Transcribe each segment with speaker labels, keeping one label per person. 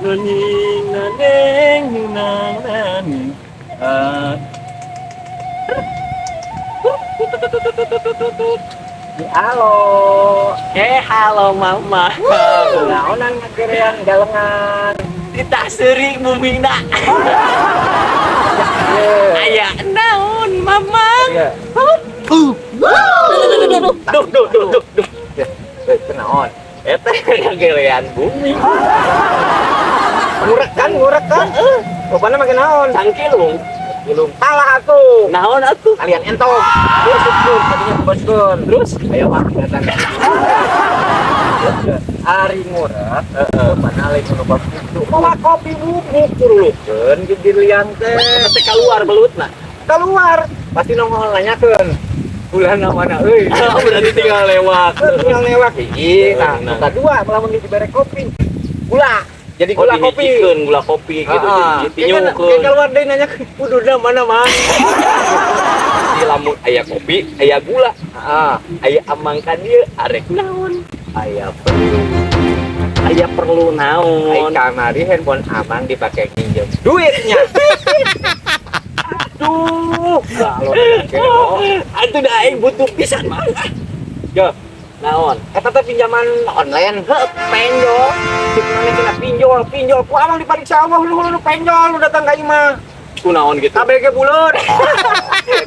Speaker 1: Naning naning nang naning. Ah.
Speaker 2: Halo.
Speaker 1: Eh, halo, Mama.
Speaker 2: Naonan ngagerean galengan?
Speaker 1: Ditah seuri bumina. Aya naon, Mama?
Speaker 2: Iya.
Speaker 1: Duh, duh, duh, duh, duh.
Speaker 2: Eh, kunaon?
Speaker 1: Eta ngagerean bumi.
Speaker 2: Ngurek kan, ngurek kan? Rupana make naon?
Speaker 1: Cangkilung.
Speaker 2: Belum kalah atuh.
Speaker 1: Naon atuh?
Speaker 2: Kalian entong. Terus tadinya boskeun.
Speaker 1: Terus?
Speaker 2: Ayo, Pak, datang. Ari ngurek, rupana lain nu bab kitu. Mawa kopi bubuk kurulukeun di liang teh.
Speaker 1: Eta teh keluar belutna.
Speaker 2: Keluar, pasti nongol nanyakeun. Bulan mana euy?
Speaker 1: Berarti tinggal lewat.
Speaker 2: Tinggal lewat hiji. Nah,
Speaker 1: Nah.
Speaker 2: nu kadua lamun dibere kopi. Gula. Jadi
Speaker 1: Oh,
Speaker 2: gula kopi.
Speaker 1: dihijikeun gula kopi gitu, jadi
Speaker 2: Tinyukeun.
Speaker 1: tinyukeun.
Speaker 2: Keluar deui nanya kuduna mana, Mang?
Speaker 1: Di lamun aya kopi, aya gula,
Speaker 2: Heeh.
Speaker 1: aya amang ka dieu arek naon? Aya perlu. Aya perlu
Speaker 2: Ai
Speaker 1: naon?
Speaker 2: kamari handphone Amang dipakai nginjem duitnya. Aduh, kalau
Speaker 1: Atuh da aing butuh pisan, Mang.
Speaker 2: Ya,
Speaker 1: Naon?
Speaker 2: Eta teh pinjaman online, heuh, penjol. Cik mana cenah pinjol, pinjol. Ku Amang dipariksa Allah lu lu penjol lu datang ka imah.
Speaker 1: Kunaon gitu?
Speaker 2: KBG buleud.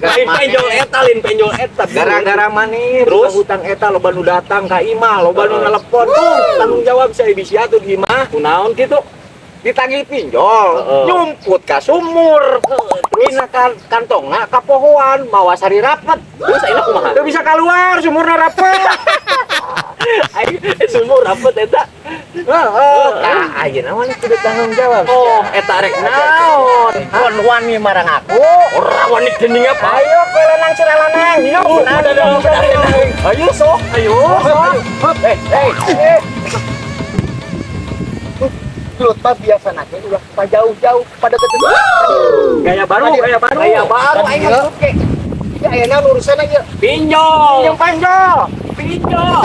Speaker 1: Lain penjol eta, lain penjol eta.
Speaker 2: Gara-gara maneh
Speaker 1: Terus?
Speaker 2: Terus hutang eta loba nu datang ka imah, loba nu nelepon tuh, tanggung jawab saya bisi atuh di imah.
Speaker 1: Kunaon gitu?
Speaker 2: Ditagih pinjol, nyumput ka sumur. Dina kan kantongna kapohoan, mawa sari rapet.
Speaker 1: Terus ayeuna kumaha?
Speaker 2: Teu bisa keluar, sumurna rapet.
Speaker 1: Aing sumur rapet eta.
Speaker 2: Heeh. Tah, ayeuna mah kudu tanggung jawab.
Speaker 1: Oh, eta rek naon?
Speaker 2: Kon wani marang aku.
Speaker 1: Ora wani dening apa?
Speaker 2: Ayo kowe lanang sira lanang. Yo,
Speaker 1: Ayo sok, ayo.
Speaker 2: Sok. Eh, eh, eh. Gelut mah biasa nake ulah pa jauh-jauh pada ketemu.
Speaker 1: Gaya baru, gaya baru.
Speaker 2: Gaya baru aing
Speaker 3: Iya.
Speaker 2: oke.
Speaker 3: Ya ayeuna urusan aja.
Speaker 1: Pinjol.
Speaker 2: Pinjam panjol.
Speaker 1: Pinjol.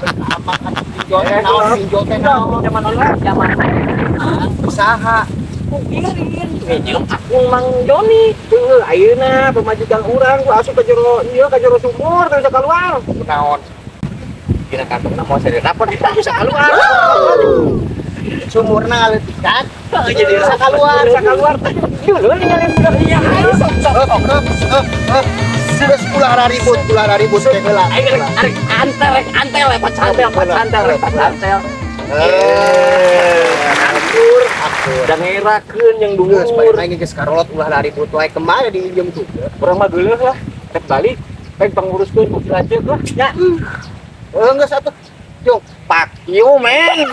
Speaker 3: Pinjol teh naon, pinjol teh naon.
Speaker 1: Zaman online, zaman
Speaker 3: Usaha.
Speaker 1: kukirin. Minjem akun Mang Joni.
Speaker 2: Heuh, ayeuna pamajikan urang ku asup ka jero ieu ka jero sumur teu bisa keluar.
Speaker 3: Naon?
Speaker 2: Dina kantongna mau sari rapet teu bisa keluar.
Speaker 3: Sumurna ngaleutikan.
Speaker 1: Jadi
Speaker 3: Bisa keluar.
Speaker 2: Bisa keluar. Dulu ninggalin budak.
Speaker 1: Iya, ayo sok sok sok.
Speaker 3: Geus ulah raribut teh heula.
Speaker 1: Aing rek arek antel, rek antel, lewat cantel, lewat cantel, lewat cantel.
Speaker 3: Eh,
Speaker 1: Akur,
Speaker 3: akur.
Speaker 1: dan ngerakeun yang
Speaker 3: Geus balik
Speaker 1: dhuwur.
Speaker 3: lagi geus karolot ulah raribut wae kemana diinjem tuh.
Speaker 2: Urang mah geuleuh lah. Rek balik, rek panguruskeun ku lanceuk lah. Ya.
Speaker 3: Eh, geus atuh. Yo,
Speaker 2: Fuck you, man.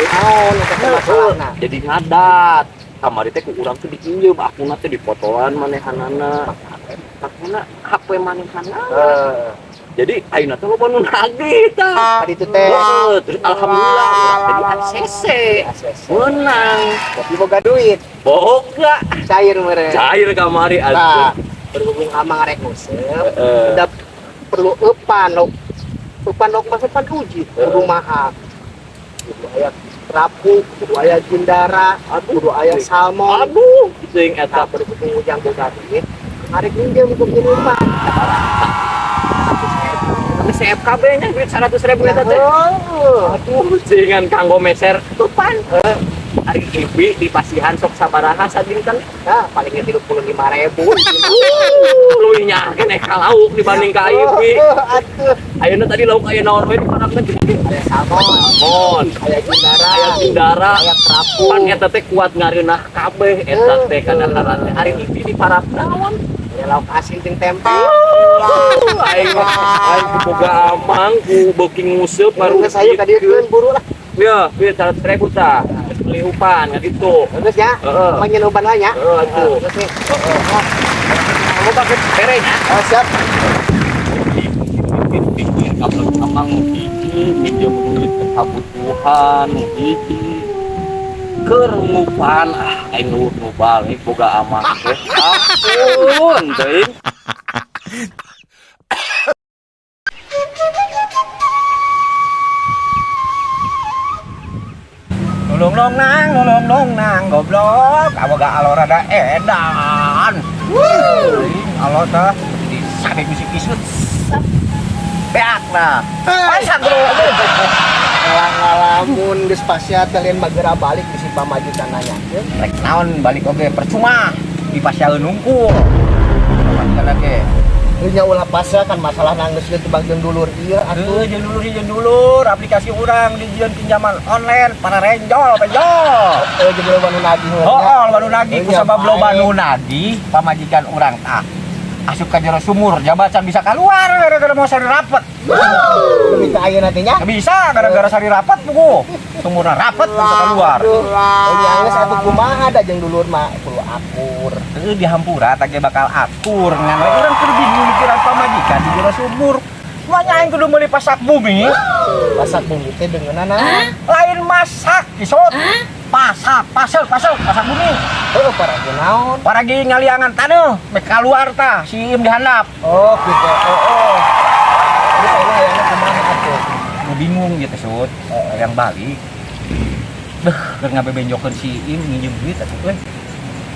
Speaker 3: Naon eta teh masalahna?
Speaker 1: Jadi ngadat. Kamari teh ku urang teh diinjem, akunna teh dipotoan manehanana. Akunna HP manehanana.
Speaker 3: Eh,
Speaker 1: Jadi ayeuna teh loba nu nagih tah.
Speaker 3: tadi itu teh
Speaker 1: Heeh, terus alhamdulillah urang teh di ACC.
Speaker 3: ACC.
Speaker 1: Menang.
Speaker 3: Tapi boga duit,
Speaker 1: Boga.
Speaker 3: Cair meureun.
Speaker 1: Cair kamari
Speaker 3: Nah,
Speaker 1: atuh.
Speaker 3: Berhubung amang rek nguseup,
Speaker 1: Heeh.
Speaker 3: udah perlu eupan lauk. Eupan lauk mah pan uji, kudu mahal. Kudu aya kerapu, kudu aya gindara, kudu aya salmon.
Speaker 1: Aduh, sing
Speaker 3: Eta
Speaker 1: eta.
Speaker 3: Berhubung ujang boga duit, arek minjem ku minuman.
Speaker 1: Tapi CFKB nya duit 100 ribu eta teh.
Speaker 3: Heeh.
Speaker 1: Aduh, jangan kanggo meser eupan. Ari ibi di pasihan sok sabaraha sadinten?
Speaker 3: Nah, palingnya 35 ribu.
Speaker 1: Leuwih nyaah keneh ka lauk dibanding ka ibi.
Speaker 3: Atuh.
Speaker 1: Ayeuna tadi lauk aya naon we di parabna?
Speaker 3: Aya salmon,
Speaker 1: Salmon,
Speaker 3: aya gindara,
Speaker 1: aya gindara,
Speaker 3: aya kerapu.
Speaker 1: Pan eta teh kuat ngareunah kabeh eta teh kadaharan teh. Ari ibi di parab naon?
Speaker 3: Aya lauk asin jeung tempe.
Speaker 1: Aing aing ku boga amang ku beuki nguseup baru
Speaker 3: Geus ayo ka dieu buru lah.
Speaker 1: Ya, duit 100 ribu tah. Geus beli upan nggak gitu.
Speaker 3: Geus ya.
Speaker 1: Heeh.
Speaker 3: Manyen upan lah ya.
Speaker 1: Heeh, atuh.
Speaker 3: Geus nih.
Speaker 1: Kamu pakai bere nya.
Speaker 3: Oh, siap.
Speaker 1: Pikir kabel amang nu hiji minjem duit ke kabutuhan nu hiji keur ngupan, ah, aing nu nu balik boga amang teh ampun teuing.
Speaker 2: Nulung nong nang, nulung nong nang, goblok. Awoga alo rada edan. Alo tah di sabe musik isut. Beak nah. Pasak bro.
Speaker 3: Ngalamun geus pasea kalian magera balik di si pamajikan nanya.
Speaker 2: Rek naon balik oge percuma dipasiaeun nungkul. Pamajikan ge.
Speaker 3: Nya ulah pasea kan masalah nangis gitu bagian dulur iya atuh.
Speaker 2: Aduh, jeung dulur, aplikasi urang dijieun pinjaman online para renjol, penjol.
Speaker 3: Eh, jeung loba nu nagih heuh.
Speaker 2: Oh, loba nu nagih ku
Speaker 3: Nya,
Speaker 2: sabab loba
Speaker 3: bae.
Speaker 2: Nu nagih, pamajikan urang tah asup ka jero sumur, jabatan bisa keluar gara-gara mau sari rapet.
Speaker 3: Lebih ke ayeuna teh nya.
Speaker 2: Nggak bisa gara-gara sari rapet buku. Sumurna rapet bisa keluar.
Speaker 3: Aduh, nya geus atuh kumaha da jeung dulur mah kudu akur.
Speaker 2: Heuh, dihampura tah ge bakal akur, ngan we urang kudu bingung mikiran pamajikan di jero sumur. Manya aing kudu meuli pasak bumi,
Speaker 3: Pasak bumi teh deungeunana.
Speaker 2: Lain masak, isot. Pasak, pasel, pasel, pasak bumi.
Speaker 3: Heuh, paragi naon?
Speaker 2: Paragi ngaliangan taneuh, mek keluar tah si Im dihandap.
Speaker 3: Oh, gitu. Oh. Terus ayeuna hayangna kumaha atuh?
Speaker 2: Gue bingung gitu, Sut, yang balik. Duh, keur ngabebenjokeun si Im nginjem duit atuh euy.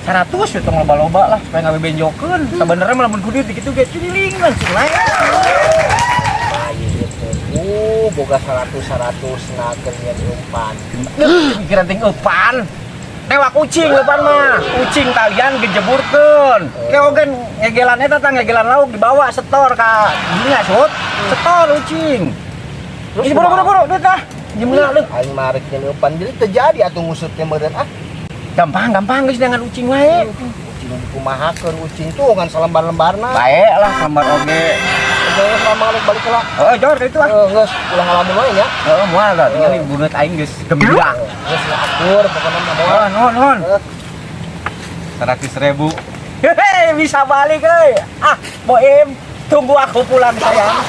Speaker 2: 100 ya tong loba-loba lah supaya ngabebenjokeun. Sebenarnya mah lamun ku duit dikitu ge ciriling langsung naik.
Speaker 3: Bae gitu. Boga 100 100 na keur nyeun umpan.
Speaker 2: Duh, pikiran ting eupan. Newak ucing eupan mah. Ucing talian gejeburkeun. Ke oge ngegelan eta tah, ngegelan lauk dibawa setor ka dinya, Sut. Setor ucing.
Speaker 3: Terus
Speaker 2: Terus buru buru buru duit lah. Jemna lu.
Speaker 3: Aing mah rek nyeun umpan jadi terjadi atuh ngusutnya meureun ah.
Speaker 2: Gampang gampang geus dengan ucing wae.
Speaker 3: Ucing dikumahakeun ucing tuh kan salembar-lembarna.
Speaker 2: Bae lah sambar oge.
Speaker 3: Geus lama balik balik lah.
Speaker 2: Oh, jor itu ah.
Speaker 3: Eh, geus ulah ngalamun wae nya.
Speaker 2: Oh, moal lah, tinggal bunget aing geus gembira.
Speaker 3: Geus akur pokoknya mah moal.
Speaker 2: Oh, nuhun, nuhun.
Speaker 3: Eh.
Speaker 2: 100.000. Hehe, bisa balik euy. Ah, Boim, tunggu aku pulang, sayang.